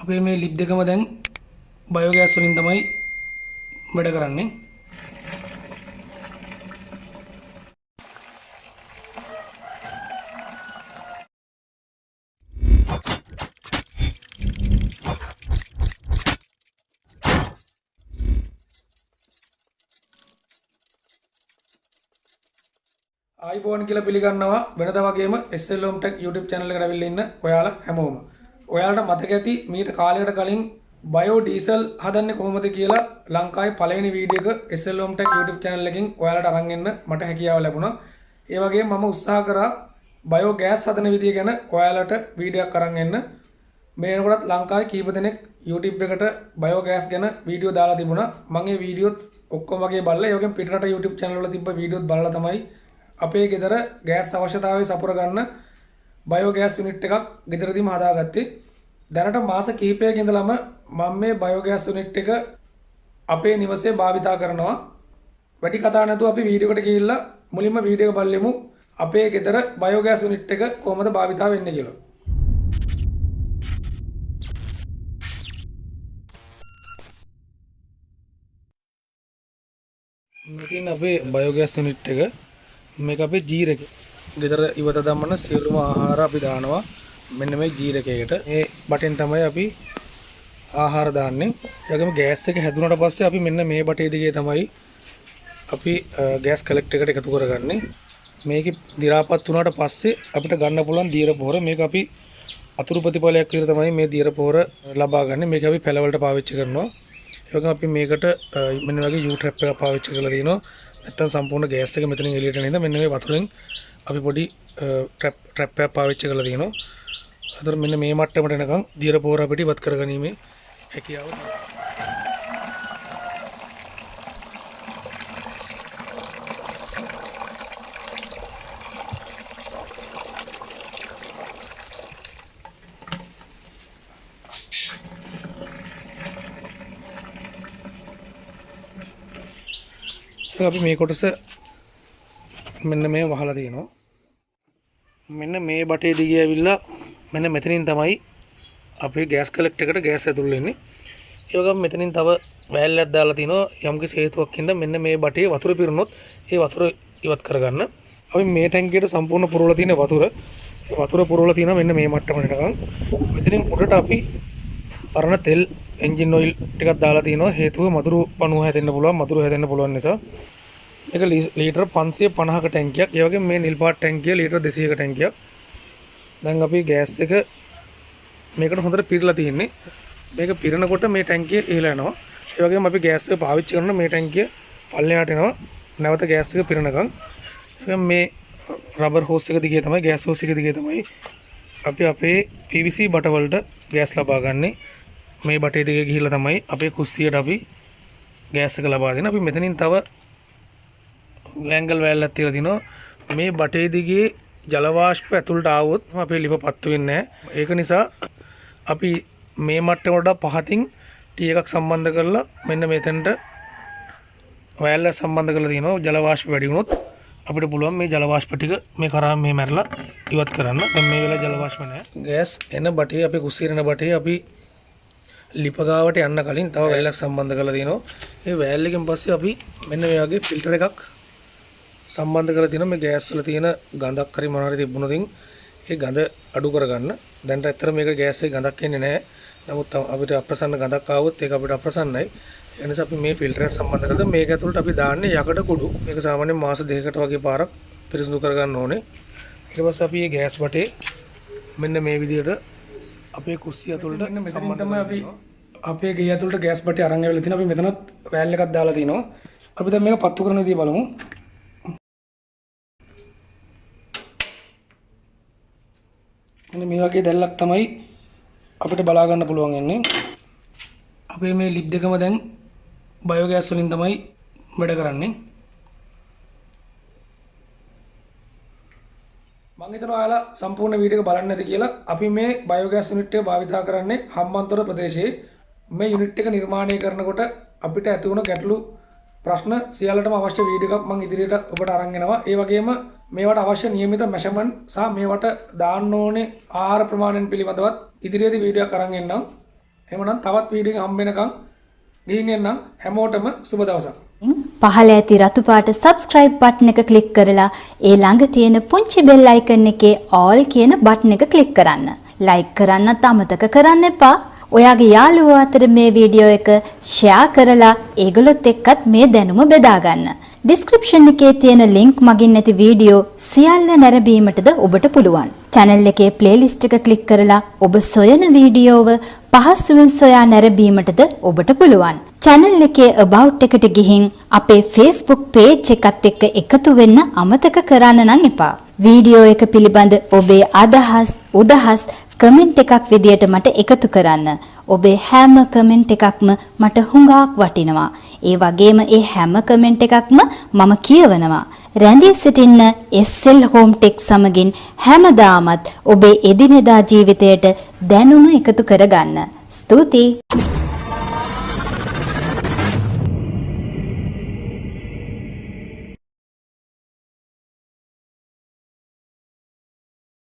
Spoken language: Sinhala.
අපේ මේ ලිප් දෙකම දැන් බයෝගෑස් වලින් තමයි වැඩ කරන්නේ. ආයිබෝන් කියලා පිළිගන්නවා වෙනදා වගේම SL Home Tech YouTube channel එකට ඇවිල්ලා ඉන්න ඔයාලා හැමෝම. ඔයාලට මතක ඇති මීට කාලයකට කලින් බයෝ ඩීසල් හදන්නේ කොහොමද කියලා ලංකාවේ පළවෙනි වීඩියෝ එක SL Home Tech YouTube channel එකෙන් ඔයාලට අරන් එන්න මට හැකියාව ලැබුණා. ඒ වගේම මම උත්සාහ කරා බයෝ ගෑස් හදන විදිය ගැන ඔයාලට වීඩියෝ එකක් අරන් එන්න. මේ වෙනකොටත් ලංකාවේ කීප දෙනෙක් YouTube එකට බයෝ ගෑස් ගැන වීඩියෝ දාලා තිබුණා. මම ඒ වීඩියෝත් ඔක්කොම වගේ බලලා, ඒ වගේම පිටරට YouTube channel වල තිබ්බ වීඩියෝත් බලලා තමයි අපේ ගෙදර ගෑස් අවශ්‍යතාවය සපුර ගන්න බයෝ ගෑස් යුනිට් එකක් ගෙදරදීම හදාගත්තේ. දැනට මාස කිහිපයක ඉඳලම මම මේ බයෝ ගෑස් යුනිට් එක අපේ නිවසේ භාවිතා කරනවා. වැඩි කතා නැතුව අපි වීඩියෝ එකට ගිහිල්ලා මුලින්ම වීඩියෝ එක බලමු අපේ ගෙදර බයෝ ගෑස් යුනිට් එක කොහොමද භාවිතා වෙන්නේ කියලා. මේ තියෙන අපේ බයෝ ගෑස් යුනිට් එක. මේක අපේ ජීරක. ගෙදර ඉවත දමන සියලුම ආහාර අපි දානවා මෙන්න මේ ජීරකයකට. මේ බටෙන් තමයි අපි ආහාර දාන්නේ. ඒ වගේම ගෑස් එක හැදුනට පස්සේ අපි මෙන්න මේ බටේ දිගේ තමයි අපි ගෑස් කලෙක්ටර් එකට එකතු කරගන්නේ. මේකේ දි รา පත් වුණාට පස්සේ අපිට ගන්න පුළුවන් දියර පොහොර. මේක අපි අතුරු ප්‍රතිඵලයක් විදිහට තමයි මේ දියර පොහොර ලබා ගන්න. මේක අපි පැලවලට පාවිච්චි කරනවා. ඒ වගේම අපි මේකට මෙන්න වගේ you trap එකක් පාවිච්චි කරලා තිනවා. නැත්තම් සම්පූර්ණ ගෑස් එක මෙතනින් එළියට එන හින්දා මෙන්න මේ වතුරෙන් අපි පොඩි ට්‍රැප් එකක් පාවිච්චි කරලා තිනවා. අතර මෙන්න මේ මට්ටමට එනකන් දියර පොහොර අපිට ඉවත් කරගැනීමේ හැකියාව තියෙනවා. අපි මේ කොටස මෙන්න මේ වහලා තියෙනවා. මෙන්න මේ බටේ දිගේ ඇවිල්ලා මෙන්න මෙතනින් තමයි අපේ ගෑස් කලෙක්ටර් එකට ගෑස් ඇතුල් වෙන්නේ. ඒ වගේම මෙතනින් තව වැල්ලක් දාලා තිනවා. යම්කිසි හේතුවක් හින්දා මෙන්න මේ බටේ වතුර පිරුණොත් ඒ වතුර ඉවත් කරගන්න. අපි මේ ටැංකියට සම්පූර්ණ පුරවලා තියෙන වතුර, ඒ වතුර පුරවලා තියෙනවා මෙන්න මේ මට්ටමට එනකන්. මෙතනින් උඩට අපි පරණ තෙල් එන්ජින් ඔයිල් ටිකක් දාලා තිනවා. හේතුව මදුරු පණුව හැදෙන්න පුළුවන්, මදුරු හැදෙන්න පුළුවන් නිසා. මේක ලීටර් 550ක ටැංකියක්. ඒ වගේම මේ නිල් පාට ටැංකිය ලීටර් 200ක ටැංකියක්. දැන් අපි ගෑස් එක මේකට හොඳට පිරලා තියෙන්නේ. මේක පිරෙනකොට මේ ටැංකිය ඉහළ යනවා. ඒ වගේම අපි ගෑස් එක පාවිච්චි කරනකොට මේ ටැංකිය පල්ලෙහාට එනවා. නැවත ගෑස් එක පිරෙනකන්. ඒ වගේම මේ රබර් හෝස් එක දිගේ තමයි, ගෑස් හෝස් එක දිගේ තමයි අපි අපේ PVC බට වලට ගෑස් ලබා ගන්නෙ. මේ බටේ දිගේ ගිහිල්ලා තමයි අපේ කුස්සියට අපි ගෑස් එක ලබා දෙන්නේ. අපි මෙතනින් තව ඇන්ගල් වෑල්ලක් තියලා තිනවා. මේ බටේ දිගේ ජල වාෂ්ප ඇතුළට ආවොත් අපේ ලිප පත්තු වෙන්නේ නැහැ. ඒක නිසා අපි මේ මට්ටමට වඩා පහතින් ටී එකක් සම්බන්ධ කරලා මෙන්න මෙතනට වෑල්ල සම්බන්ධ කරලා තිනවා. ජල වාෂ්ප වැඩි වුණොත් අපිට පුළුවන් මේ ජල වාෂ්ප ටික මේ කරා මේ මැරලා ඉවත් කරන්න. දැන් මේ වෙලාවේ ජල වාෂ්ප නැහැ. ගෑස් එන බටේ අපේ කුස්සියට එන බටේ අපි ලිප ගාවට යන්න කලින් තව වැල්ලක් සම්බන්ධ කරලා තිනවා. මේ වැල් එකෙන් පස්සේ අපි මෙන්න මේ වගේ ෆිල්ටර් එකක් සම්බන්ධ කරලා තිනවා. මේ ගෑස් වල තියෙන ගඳක් හරි මොන හරි තිබුණොත් ඒ ගඳ අඩු කරගන්න. දැන්ට ඇත්තට මේක ගෑස් එකේ ගඳක් එන්නේ නැහැ. නමුත් අපිට අප්‍රසන්න ගඳක් ආවොත් ඒක අපිට අප්‍රසන්නයි. ඒ නිසා අපි මේ ෆිල්ටර් එක සම්බන්ධ කරලා මේක ඇතුළට අපි දාන්නේ යකඩ කුඩු. මේක සාමාන්‍යයෙන් මාස දෙකකට වගේ පාරක් පිරිසිදු කරගන්න ඕනේ. ඊට පස්සේ අපි මේ ගෑස් වටේ මෙන්න මේ විදිහට අපේ කුස්සිය ඇතුළට මෙන්න මෙතනින් සම්බන්ධ තමයි අපි අපේ ගේ ඇතුළට ගෑස් බටේ අරන් ඇවිල්ලා තිනවා. අපි මෙතනත් වෑල් එකක් දාලා තිනවා. අපි දැන් මේක පත්තු කරන විදිය බලමු. මෙන්න මේ වගේ දැල්ලක් තමයි අපිට බලා ගන්න පුළුවන් වෙන්නේ. අපේ මේ ලිප් දෙකම දැන් බයෝ ගෑස් වලින් තමයි වැඩ කරන්නේ. මං හිතනවා ඔයාලා සම්පූර්ණ වීඩියෝ එක බලන්න ඇති කියලා. අපි මේ බයෝ ගෑස් යුනිට් එක භාවිතා කරන්නේ හම්බන්තොට ප්‍රදේශයේ. මේ යුනිට් එක නිර්මාණය කරනකොට අපිට ඇති වුණ ගැටලු ප්‍රශ්න සියල්ලටම අවශ්‍ය වීඩියෝ එකක් මං ඉදිරියට ඔබට අරන් එනවා. ඒ වගේම මේවට අවශ්‍ය නියමිත මැෂර්මන්ට් සහ මේවට දාන්න ඕනේ ආහාර ප්‍රමාණයන් පිළිබඳවත් ඉදිරියේදී වීඩියෝ එකක් අරන් එන්නම්. එහෙමනම් තවත් වීඩියෝ එකක් හම්බ වෙනකන් ගිහින් එන්නම්. හැමෝටම සුබ දවසක්. පහළ ඇති රතු පාට subscribe button එක ක්ලික් කරලා ඒ ළඟ තියෙන පුංචි බෙල් අයිකන් එකේ all කියන බටන් එක ක්ලික් කරන්න. ලයික් කරන්නත් අමතක කරන්න එපා. ඔයාගේ යාළුවෝ අතර මේ වීඩියෝ එක ෂෙයා කරලා ඒගොල්ලොත් එක්කත් මේ දැනුම බෙදා ගන්න. ඩිස්ක්‍රිප්ෂන් එකේ තියෙන ලින්ක් මගින් ඇති වීඩියෝ සියල්ල නැරඹීමටද ඔබට පුළුවන්. චැනල් එකේ ප්ලේලිස්ට් එක ක්ලික් කරලා ඔබ සොයන වීඩියෝව පහසුවෙන් සොයා නැරඹීමටද ඔබට පුළුවන්. චැනල් එකේ about එකට ගිහින් අපේ Facebook page එකත් එක්ක එකතු වෙන්න අමතක කරන්න නම් එපා. වීඩියෝ එක පිළිබඳ ඔබේ අදහස්, උදහස් කමෙන්ට් එකක් විදියට මට එකතු කරන්න. ඔබේ හැම කමෙන්ට් එකක්ම මට හුඟක් වටිනවා. ඒ වගේම ඒ හැම කමෙන්ට් එකක්ම මම කියවනවා. රැඳී සිටින්න SL Home Tech සමගින් හැමදාමත් ඔබේ එදිනෙදා ජීවිතයට දැනුම එකතු කරගන්න. ස්තුතියි.